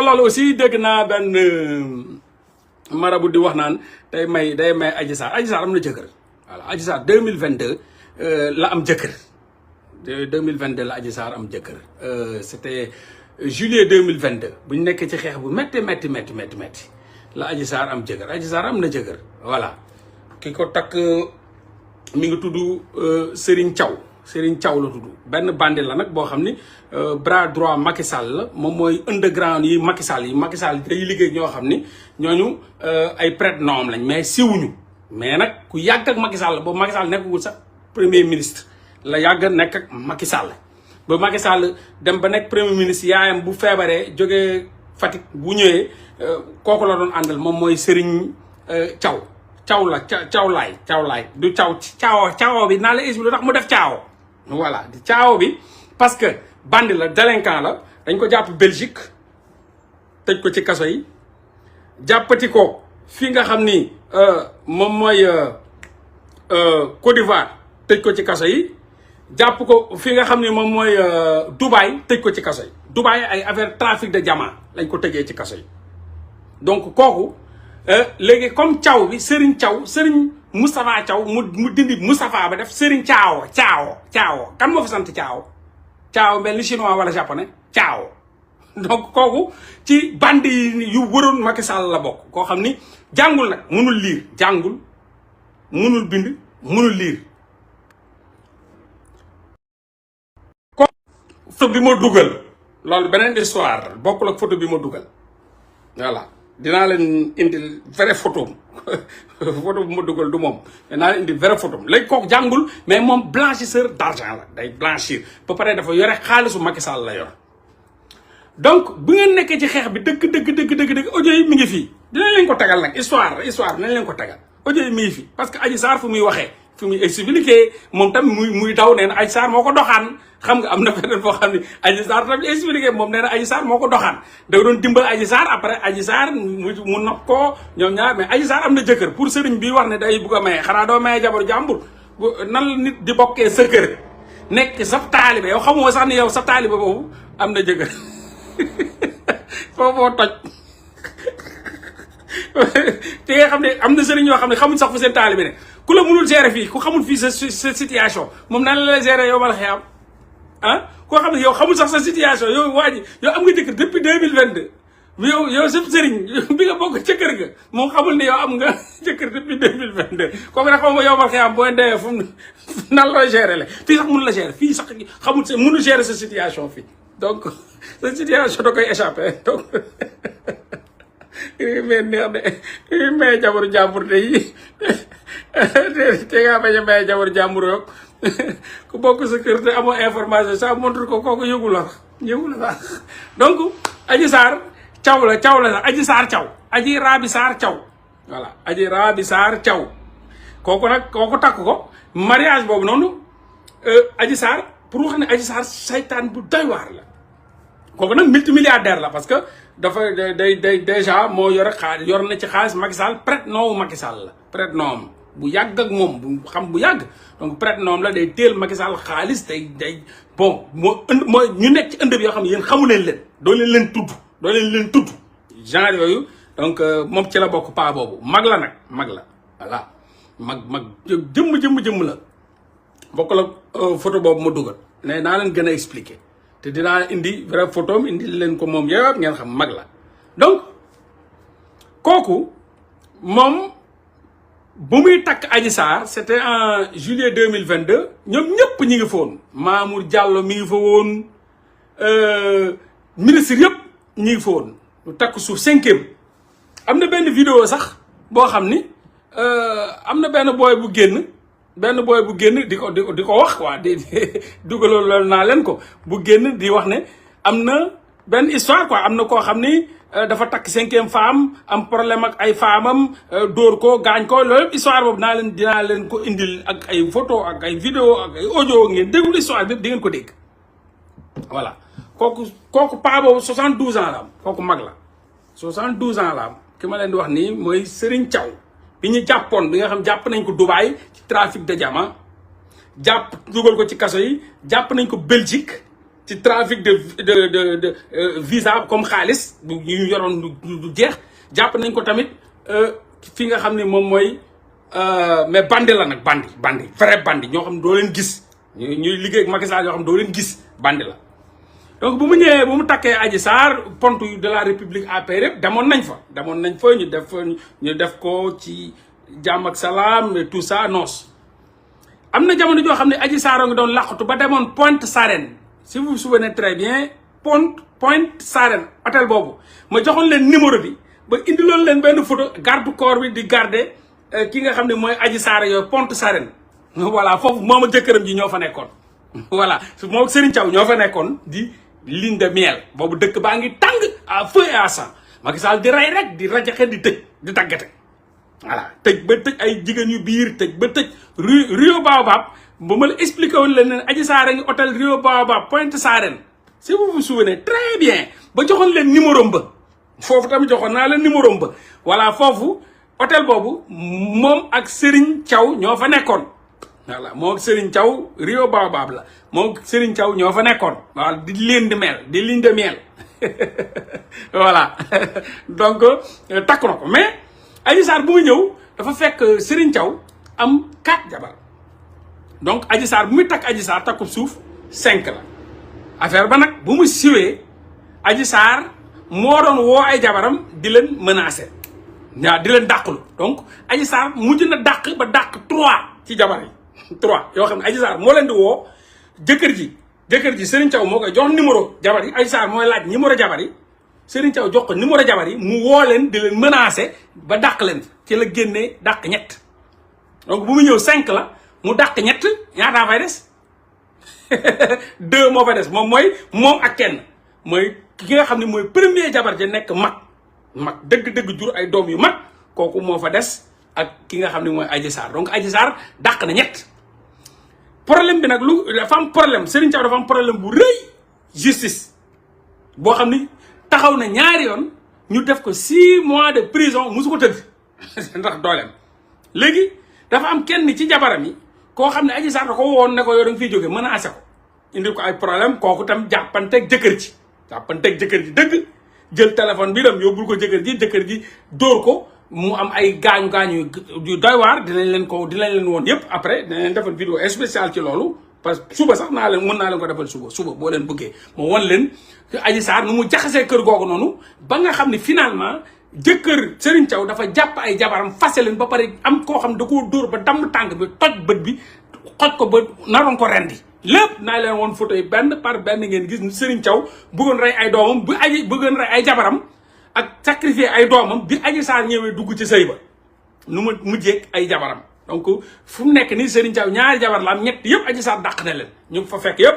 loolu aussi dégg naa benn marabu di wax naan day may Adji Sarr am na jëkkër voilà Adji Sarr 2022 la am jëkkër 2022 la Adji Sarr am jëkkër c'était juillet 2022 bu ñu nekkee ci xeex bu métti la Adji Sarr am jëkkër Adji Sarr am na jëkkër voilà ki ko takk mi ngi tudd Serigne Thiaw la tudd benn bandi la nag boo xam ni bras droit Macky Sall la moom mooy underground yi Macky Sall day liggéey ñoo xam ni ñooñu ay prête-noms lañ mais siwuñu mais nag ku yàgg ak Macky Sall boobu Macky Sall nekkagul sax premier ministre la yàgg nekk ak Macky Sall ba Macky Sall dem ba nekk premier ministre yaayam bu feebaree jógee Fatick bu ñëwee kooku la doon àndal moom mooy Serigne Thiaw laay du caawo bi naa la expliqué lu tax mu def caawo voilà di caawo bi parce que bandi la délinquant la dañ ko jàpp Belgique tëj ko ci kaso yi jàppati ko fii nga xam ni moom mooy Côte d'Ivoire tëj ko ci kaso yi jàpp ko fi nga xam ni moom mooy Dubaï tëj ko ci kaso yi Dubaï ay affaire trafic de diamant lañ ko tëjee ci kaso yi donc kooku léegi comme Thiaw bi Serigne Moustapha Thiaw mu dindi Moustapha ba def Serigne Thiaw kan moo fi sant Thiaw mel ni chinois wala japonais Thiaw donc kooku ci bandi yu wëroon Macky Sall la bokk koo xam ni jàngul nag mënul liir jàngul mënul bind mënul liir ko photo bi ma dugal loolu beneen histoire bokkul ak photo bi ma dugal voilà dinaa leen indil vraie photo photo bu ma dugal du moom dinaa leen indil vraie photo léegi kooku jàngul mais moom blanchisseur d'argent la day blanchir ba pare dafa yore xaalisu Macky Sall la yor donc bu ngeen nekkee ci xeex bi dëgg audio yi mi ngi fii dinañ leen ko tagal nag histoire dinañ leen ko tagal audio yi mi ngi fii parce que Adji Sarr fu muy waxee fu muy expliqué moom tam muy daw nee na Adji Sarr moo ko doxaan xam nga am na feneen boo xam ne Adji Sarr tamit expliqué moom nee na Adji Sarr moo ko doxaan da doon dimbal Adji Sarr après Adji Sarr mu nopp ko ñoom ñaar mais Adji Sarr am na jëkkër pour sëriñ bi wax ne day bugg a maye xanaa doo maye jabaru jàmbur nan la nit di bokkee sa kër nekk sa taalibe yow xamoo sax ni yow sa taalibe boobu am na jëkkër foofoo toj te nga xam ne am na sëriñ yoo xam ne xamuñ sax fu seen taalibe ne ku la mënul gérer fii ku xamul fii sa situation moom nan la gérer yow mal xeyam koo xam ne yow xamul sax sa situation yow waa ji yow am nga jëkkër depuis 2022 yow sa sëriñ bi nga bokk ca kër ga moom xamul ne yow am nga jëkkër depuis 2022 kooku nag xaw ma yow mal xeyam boo demee fu mu nan la gérer la fii sax mënu la gérer fii sax xamul sa mënul gérer sa situation fii donc sa situation da koy échappé donc mais neex de may jabaru jàmbur de yi te ngaa bañ a may jabaru jàmbur yoog ku bokk sa kër te amoo information ça montre ko kooku yëgu la sax donc Adji Sarr Thiaw la sax Adji Sarr Thiaw Adji Raby Sarr Thiaw voilà Adji Raby Sarr Thiaw kooku nag kooku takk ko mariage boobu noonu Adji Sarr pour wax ne Adji Sarr saytaan bu doy waar la kooku nag multimilliardaire la parce que dafa day déjà moo yore xaalis yor na ci xaalis Macky Sall prête-nom Macky Sall la prête-nom bu yàgg ak moom bu xam bu yàgg donc prête-nom la day teel Macky Sall xaalis day bon moo ñu nekk ci ëndëb yoo xam ne yéen xamu leen doo leen tudd genre yooyu donc moom ci la bokk paa boobu mag la voilà mag jëmm la bokk la photo boobu ma dugal ne naa leen gën a expliquer te dinaa indi vrai photo am indi leen ko moom yëpp ngeen xam mag la donc kooku moom bu muy takk Adji Sarr c'était en juillet 2022 ñoom ñëpp ñi ngi fa woon Mamour Diallo mi ngi fa woon ministre yëpp ñi ngi fa woon lu takk suuf 5e am na benn vidéo sax boo xam ni am na benn booy bu génn di ko wax waa di dugaloon loolu naa leen ko bu génn di wax ne am na benn histoire quoi am na koo xam ni dafa takk 5e femme am problème ak ay femmes am dóor ko gaañ ko loolu histoire boobu dinaa leen ko indil ak ay photo ak ay vidéo ak ay audio ngeen déglu histoire bi di ngeen ko dégg voilà kooku paa boobu 72 ans la am kooku mag la 72 ans la am ki ma leen di wax nii mooy Serigne Thiaw bi ñu jàppoon bi nga xam jàpp nañ ko Dubaï ci trafic de diamant dugal ko ci kaso yi jàpp nañ ko Belgique ci trafic de visa comme xaalis bu ñu yoroon du jeex jàpp nañ ko tamit fi nga xam ne moom mooy mais bandi la nag bandi vrai bandi ñoo xam ne doo leen gis ñuy liggéey ak Macky Sall yoo xam ne doo leen gis bandi la. donc bu mu ñëwee bu mu takkee Adji Sarr pont de la République APR yëpp demoon nañ fa ñu def ko ci jàmm ak salaam et tout ça noos. am na jamono joo xam ne Adji Sarr nga doon làqatu ba demoon Pointe Sarène si vous vous souvenez très bien Pointe Sarène hôtel boobu ma joxoon leen numéro bi ba indiloon leen benn photo garde corps bi di garder ki nga xam ne mooy Adji Sarr yooyu Pointe Sarène voilà foofu moom ak jëkkëram ji ñoo fa nekkoon. voilà moom ak Serigne Thiaw ñoo fa nekkoon di ligne de miel boobu dëkk baa ngi tàng à feu et à sang Macky Sall di rey rek di rajaxe di tëj di daggate. voilà tëj ba tëj ay jigéen yu biir tëj ba tëj Rio Baobab ba ma la expliqué woon leen ne Adji Sarr a ngi hôtel Rio Baobab Pointe Sarène si vous vous souvenez très bien ba joxoon leen numéro ba foofu tamit joxoon naa leen numéro ba voilà foofu hôtel boobu moom ak Serigne Thiaw ñoo fa nekkoon voilà moom ak Serigne Thiaw Rio Baobab la moom ak Serigne Thiaw ñoo fa nekkoon waaw di ligne de miel voilà donc takk na ko mais Adji Sarr bu mu ñëw dafa fekk Serigne Thiaw am 4 jabar donc Adji Sarr bu muy takk Adji Sarr takkub suuf 5 la affaire ba nag bu mu siwee Adji Sarr moo doon woo ay jabaram di leen menacer waaw di leen dàqlu donc Adji Sarr mujj na dàq ba dàq 3 ci jabar yi 3 yoo xam ne Adji Sarr moo leen di woo jëkkër ji Serigne Thiaw moo koy jox numéro jabar yi Adji Sarr mooy laaj numéro jabar yi Serigne Thiaw jox ko numéro jabar yi mu woo leen di leen menacer ba dàq leen ci la génnee dàq ñett donc bu mu ñëw 5 la mu dàq ñett ñaataa fay des 2 moo fa des moom ak kenn mooy ki nga xam ne mooy premier jabar ja nekk mag dëgg-dëgg jur ay doom yu mag kooku moo fa des ak ki nga xam ne mooy Adji Sarr donc Adji Sarr dàq na ñett problème bi nag dafa am problème Serigne Thiaw dafa am problème bu rëy justice boo xam ni taxaw na ñaari yoon ñu def ko 6 mois de prison musu ko tëdd ndax dooleem léegi dafa am kenn ci jabaram yi koo xam ne Adji Sarr da ko woon ne ko yow da nga fiy jógee menacé ko indi ko ay problème kooku tam jàppanteeg jëkkër ji dëgg jël téléphone bi dem yóbbul ko jëkkër ji dóor ko mu am ay gaañu yu doy waar dinañ leen woon yëpp après dinañ leen defal vidéo spéciale ci loolu parce que suba sax mën naa leen ko defal suba boo leen bëggee moo wan leen Adji Sarr nu mu jaxasee kër googu noonu ba nga xam ne finalement jëkkër Serigne Thiaw dafa jàpp ay jabaram fase leen ba pare am koo xam da koo dóor ba damm tànk bi toj bët bi xoj ko ba naroon ko rendi lépp naa leen woon photo yi benn par benn ngeen gis Serigne Thiaw bëggoon rey ay doomam bëggoon rey ay jabaram ak sacrifier ay doomam bi Adji Sarr ñëwee dugg ci sëy ba nu mu mujjee ay jabaram donc fu mu nekk nii Serigne Thiaw ñaari jabar la am ñett yëpp Adji Sarr dàq na leen ñu fa fekk yëpp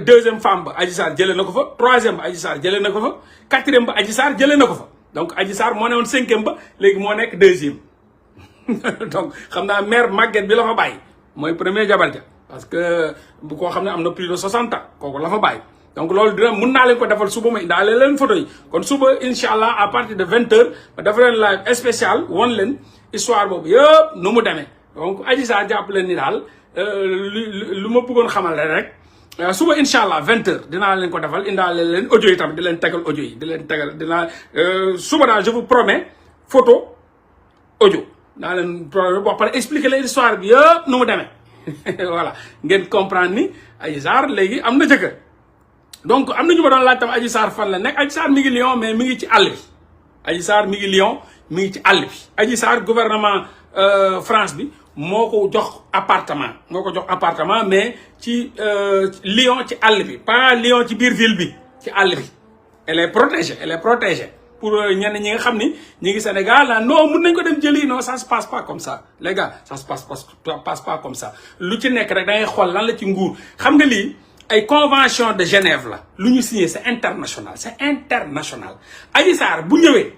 deuxième femme ba Adji Sarr jëlee na ko fa troisième ba Adji Sarr jëlee na ko fa quatrième ba Adji Sarr jëlee na ko fa donc Adji Sarr moo ne woon 5e ba léegi moo nekk 2e donc xam naa mère Maguette bi la fa bàyyi mooy premier jabar ja parce que bu koo xam ne am na plus de 60 ans kooku la fa bàyyi donc loolu mun naa leen ko defal suba ma indaale leen photo yi kon suba incha allah à partir de 20h ma def leen live spécial won leen histoire boobu yëpp nu mu demee donc Adji Sarr jàpp leen ni daal lu ma bëggoon xamal rek suba incha allah 20h dinaa leen ko defal indaale leen audio yi tamit di leen tegal audio yi suba daal je vous promets photo audio naa leen promet boo pare expliquer leen histoire bi yëpp nu mu demee voilà ngeen comprendre ni Adji Sarr léegi am na jëkkër donc am na ñu ma doon laaj tam Adji Sarr fan la nekk Adji Sarr mi ngi Lyon mais mi ngi ci àll bi Adji Sarr mi ngi Lyon mi ngi ci àll bi Adji Sarr gouvernement France bi moo ko jox appartement mais ci Lyon ci àll bi pas Lyon ci biir ville bi ci àll bi elle est protégée pour ñenn ñi nga xam ni ñi ngi Sénégal la non mun nañ ko dem jëli non ça se passe pas comme ça les gars ça se passe pas comme ça lu ci nekk rek da ngay xool lan la ci nguur xam nga lii ay convention de Genève la lu ñu signé c'est international Adji Sarr bu ñëwee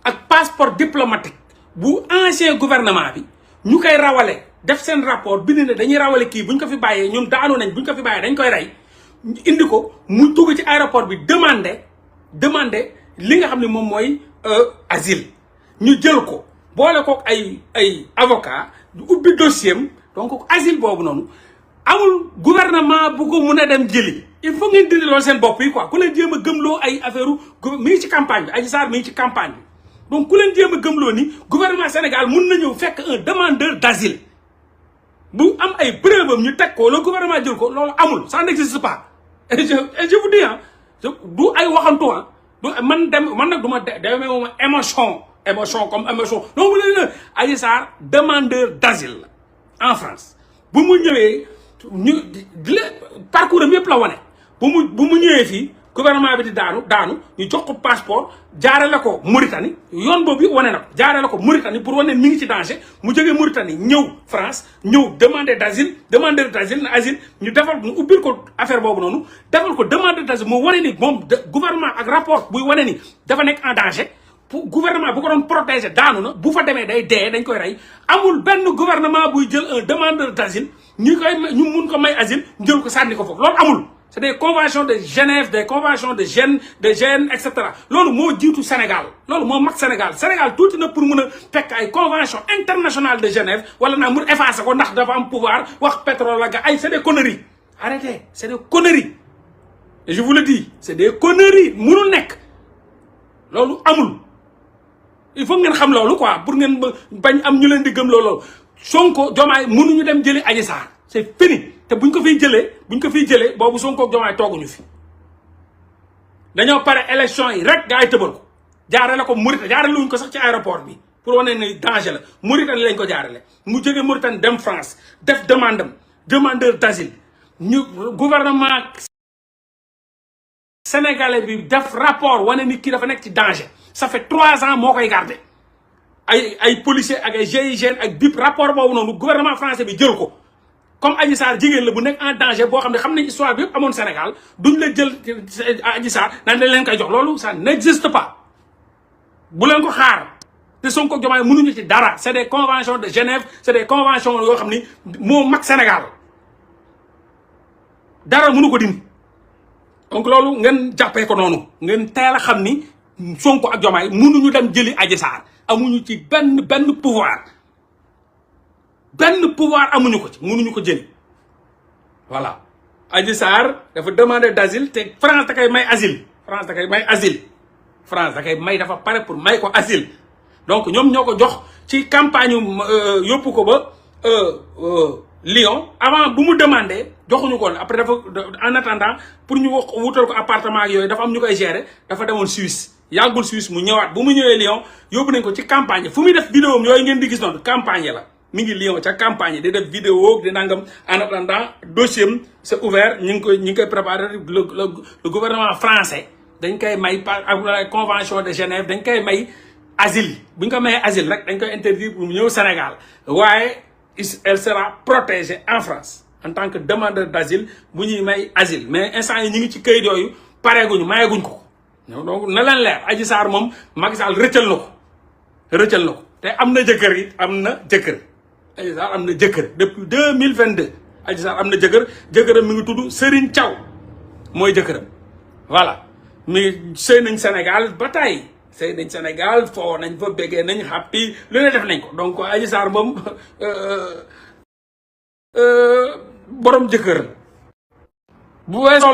ak passeport diplomatique bu ancien gouvernement bi ñu koy rawale def seen rapport bind ne dañuy rawale kii buñ ko fi bàyyee ñun daanu nañ buñ ko fi bàyyee dañ koy rey indi ko mu dugg ci aéroport bi demander li nga xam ne moom mooy asile ñu jël ko boole ko ay avocat du ubbi dossier am donc asile boobu noonu amul gouvernement bu ko mun a dem jëli il faut ngeen dindi loolu seen bopp yi quoi ku leen jéem a gëmloo ay affaire mi ngi ci campagne bi Adji Sarr mi ngi ci campagne bi donc ku leen jéem a gëmloo ni gouvernement Sénégal mun na ñëw fekk un demandeur d'asile bu am ay preuve am ñu teg ko le gouvernement jël ko loolu amul ça n'existe pas et je vous dis ah du ay waxantu ah du man nag du ma demee moom émotion comme émotion donc mu leen Adji Sarr demandeur d'asile la en France bu mu ñëwee ñu parcours am yëpp la wane bu mu ñëwee fii gouvernement bi di daanu ñu jox ko passeport jaarale ko Mauritanie yoon boobu wane na ko jaarale ko Mauritanie pour wane mi ngi ci danger mu jógee Mauritanie ñëw France ñëw demandeur d'asile na asile ñu defal ñu ubbil ko affaire boobu noonu defal ko demandeur d'asile mu wane ni moom gouvernement ak rapport buy wane ni dafa nekk en danger pour gouvernement bu ko doon protéger daanu na bu fa demee day dee dañ koy rey amul benn gouvernement buy jël un demandeur d'asile ñu mun ko may asile jël ko sànni ko foofu loolu amul. C'est des conventions de Genève des conventions de Gênes et cetera loolu moo jiitu Sénégal loolu moo mag Sénégal tuuti na pour mun a fekk ay convention internationale de Genève wala naa mun effacer ko ndax dafa am pouvoir wax pétrole la ga ay c'est des conneries arrêtez c'est des conneries et je vous le dis c'est des conneries munul nekk loolu amul il faut ngeen xam loolu quoi pour ngeen bañ am ñu leen di gëm loolu Sonko Diomaye mënuñu dem jëli Adji Sarr c'est fini te buñ ko fiy jëlee boobu Sonko ak Diomaye tooguñu fi dañoo pare élection yi rek gaa yi tëbal ko jaarale ko Mauritanie jaarale wuñ ko sax ci aéroport bi pour wane ne danger la Mauritanie lañ ko jaarale mu jóge Mauritanie dem France def demandeur d'asile ñu gouvernement sénégalais bi def rapport wane ni kii dafa nekk ci danger ça fait 3 ans moo koy garder ay policiers ak ay GIGN ak BIP rapport boobu noonu gouvernement français bi jël ko comme Adji Sarr jigéen la bu nekk en danger boo xam ne xam nañ histoire bi yëpp amoon Sénégal duñ la jël Adji Sarr naan dañ leen koy jox loolu ça n'existe pas bu leen ko xaar te Sonko Diomaye mënuñu ci dara c'est des conventions de Genève c'est des conventions yoo xam ni moo mag Sénégal dara mënu ko dindi donc loolu ngeen jàppee ko noonu ngeen teel a xam ni Sonko ak Diomaye mënuñu dem jëli Adji Sarr amuñu ci benn pouvoir amuñu ko ci mënuñu ko jëli voilà Adji Sarr dafa demander d'asile te France da koy may asile France da koy may dafa pare pour may ko asile donc ñoom ñoo ko jox ci campagne yóbbu ko ba Lyon avant bu mu demandé joxuñu ko après dafa en attendant pour ñu wutal ko appartement ak yooyu dafa am ñu koy gérer dafa demoon Suisse yàggul Suisse mu ñëwaat bu mu ñëwee Lyon yóbbu nañ ko ci campagne fu muy def vidéo am yooyu ngeen di gis noonu campagne la mi ngi Lyon ca campagne di def vidéo di nangam en attendant dossier am c'est ouvert ñu ngi koy préparer le gouvernement français dañ koy may par ak convention de Genève dañ koy may asile bu ñu ko mayee asile rek dañ koy interdire pour mu ñëw Sénégal waaye elle sera protégée en France en tant que demandeur d'asile bu ñuy may asile mais instant yi ñu ngi ci këyit yooyu pareeguñu mayeguñ ko donc na leen leer Adji Sarr moom Macky Sall rëccal na ko te am na jëkkër it am na jëkkër Adji Sarr am na jëkkër depuis 2022 Adji Sarr am na jëkkëram mi ngi tudd Serigne Thiaw mooy jëkkëram voilà mi sëy nañ Sénégal ba tey sëy nañ Sénégal foo nañ fa béggee nañ happy lu ne def nañ ko donc Adji Sarr moom borom jëkkër bu weesoo